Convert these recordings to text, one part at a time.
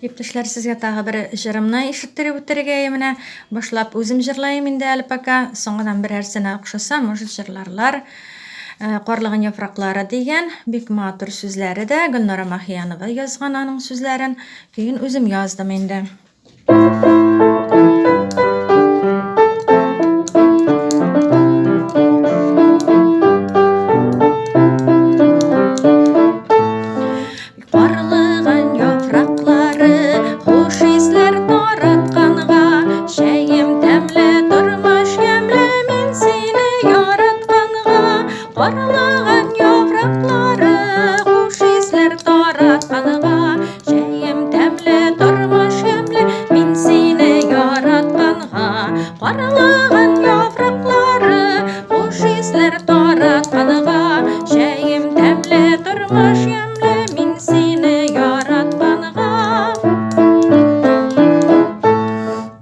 Иптәшләр, сезгә тагы бер җырымны ишеттереп үтәргә менә. Башлап үзем җырлаем инде әле пока. Соңыннан берәрсенә охшаса, может, җырларлар. Э, Карлыган яфраклары дигән бик матур сүзләре дә Гөлнара Махиянова язган аның сүзләрен. Көен үзем яздым инде. Карлыган яфраклары хуш исләр таратканга, Чәем тәмле, тормыш ямьле, мин сине яратканга. Карлыган яфраклары хуш исләр таратканга, Чәем тәмле, тормыш ямьле, мин сине яратканга. Карлыган яфраклары хуш исләр таратканга, Чәем тәмле, тормыш ямьле, мин сине яратканга.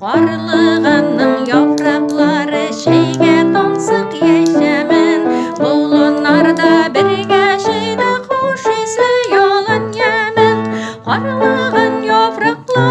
Карлыганның яфраклары чәйгә тансык яшәмен, Болыннарда бергә җыйдык хуш исле ялан ямен. Карлыган яфраклары.